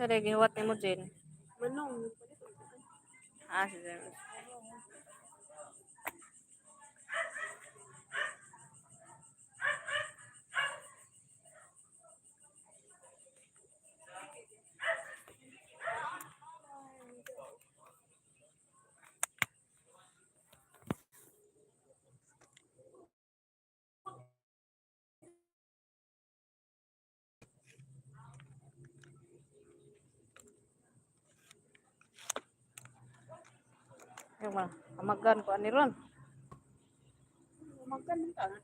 Sa gihuwat nimo, Jen? Manong. Ah, si James. Yung mga amagan ko ani ron. Magkan ta na.